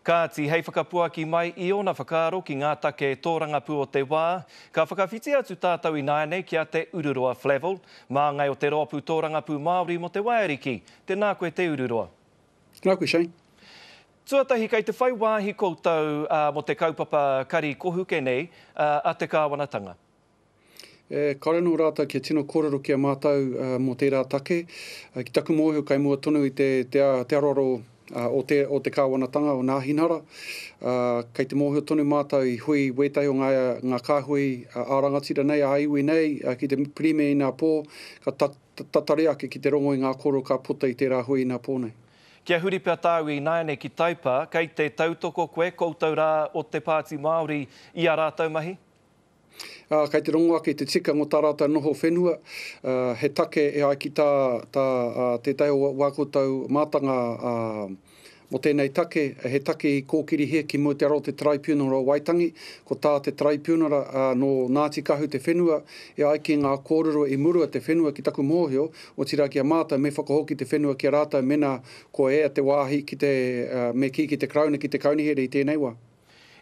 Kāti, hei whakapuaki mai i ōna whakaaro ki ngā take tōrangapū o te wā, ka whakawhiti atu tātou ināianei ki a Te Ururoa Flavell, māngai o te Rōpū Tōrangapū Māori mō Te Waiariki. Tēnā koe Te Ururoa. Tēnā koe Shane. Tuatahi, kei te whai wāhi koutou mō te kaupapa kari kohuke nei a te kāwanatanga. E, kāore anō rātou kia tino kōrero ki a mātou mō tērā take. Ki taku mōhio kei mua tonu i te, te, te aroaro o te, o te kāwanatanga o Nāhinara. Kei te mōhio tonu mātou i hui wētahi o ngā, ngā kāhui ā-rangatira nei, ā-iwi nei ki te Pirimia inapō, ka tatari ake ki te rongo i ngā kōrero ka puta i tērā hui inapō nei. Kia huri pea tāu ināianei ki Taipa, kei te tautoko koe, koutou rā o te Pāti Māori i ā rātou mahi? Ā, kei te rongo ake i te tika mō tā rātou noho whenua, ā, he take e ai ki tā, tā, ā, tētahi o wā koutou mātanga, ā, mō tēnei take, he take i kōkirihia ki mua i te ara o te Taraipiunara o Waitangi, ko tā te Taraipiunara, ā, nō Ngāti Kahu te whenua, e ai ki ngā kōrero i murua te whenua ki taku mōhio, otirā ki a mātou me whakahoki te whenua ki a rātou mena kua ea te wāhi ki te, ā, me kī ki te Karauna, ki te Kaunihera i tēnei wā.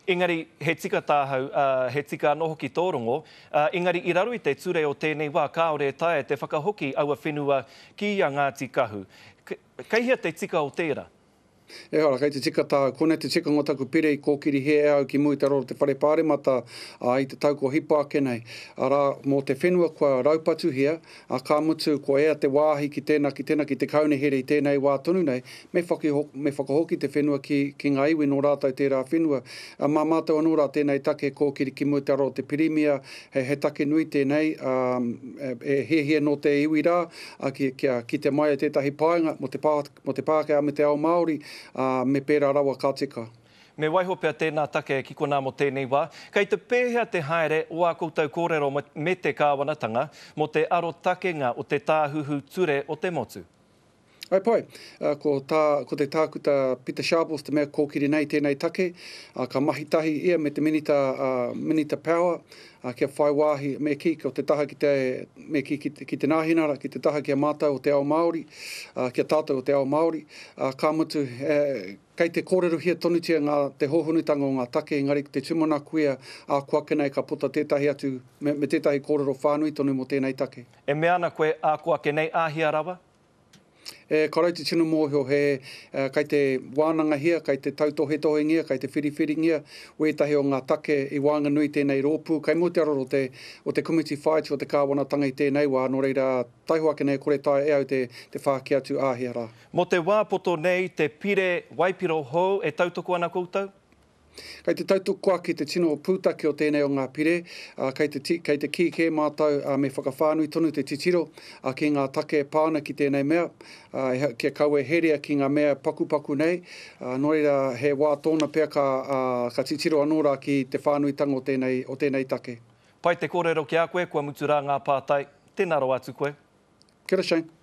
Engari, he tika tāhau, ā, he tika anō hoki tō rongo, ā, engari i raro i te ture o tēnei wā kāore e taea te whakahoki aua whenua ki a Ngāti Kahu. Kei hea te tika o tērā? Ehara, kei te tika tāu. Konei te tikanga o taku pire i kōkirihia e au ki mua i te roro o te Whare Pāremata, ā, i te tau kua hipa ake nei. Arā, mō te whenua kua raupatuhia, Ā, ka mutu, kua ea te wāhi ki tēnā, ki tēnā, ki te kaunihera i tēnei wā tonu nei, me me whakahoki te whenua ki, ki ngā iwi nō rātou tērā whenua. Ā, mā mātou anō rā tēnei take kōkiri ki mua i te ara o te Pirimia, he, he take nui tēnei, ā, e hiahia nō te iwi rā, ā, ki, kia kitea mai ai tētahi painga mō te pā, mō te Pākehā me te ao Māori, ā, me pērā rawa ka tika. Me waiho pea tēnā take ki konā mō tēnei wā. Kei te pēhea te haere o ā koutou kōrero me te kāwanatanga mō te arotakenga o te tāhuhu ture o te motu? Āe pai. Ko tā, ko te Tākuta Pita Sharples te mea kōkiri nei tēnei take, ā, ka mahi tahi ia me te Minita, ā, Minita Power, ā, kia whai wāhi, me kī, ko te taha ki te, me kī, ki te, ki te Nāhinara, ki te taha ki a mātou o te ao Māori, ā, ki a tātou o te ao Māori, ā, ka mutu, e, Kei te kōrerohia tonutia ngā te hōhonutanga o ngā take, engari ko te tūmanako ia, āko ake nei ka puta tētahi atu me, me tētahi kōrero whānui tonu mō tēnei take. E mea ana koe, āko ake nei, āhea rawa? E, ka rau te tino mōhio, he, kei te wānangahia, kei te tautohetohengia, kei te whiriwhiringia wētahi o ngā take i waenganui i tēnei rōpū, kei mua te aroro o te, o te Komiti Whāiti o te Kāwanatanga i tēnei wā, nō reira, taihoa ake nei e kore taea e au te, te whāki atu āhea rā. Mō te wā poto nei te pire waipiro hou e tautoko ana koutou? Kei te tautoko ake te tino pūtake o tēnei o ngā pire, ā, kei te, kei te kī kē mātou, ā, me whakawhānui tonu te titiro, ā, ki ngā take e pā ana ki tēnei mea, ā, kia kaua e herea ki ngā mea pakupaku nei, ā, nō reira, he wā tōna pea ka, ā, ka titiro anō rā ki te whānuitanga o tēnei, o tēnei take. Pai te kōrero ki a koe, kua mutu rā ngā pātai. Tēnā rawa atu koe. Kia ora Shane.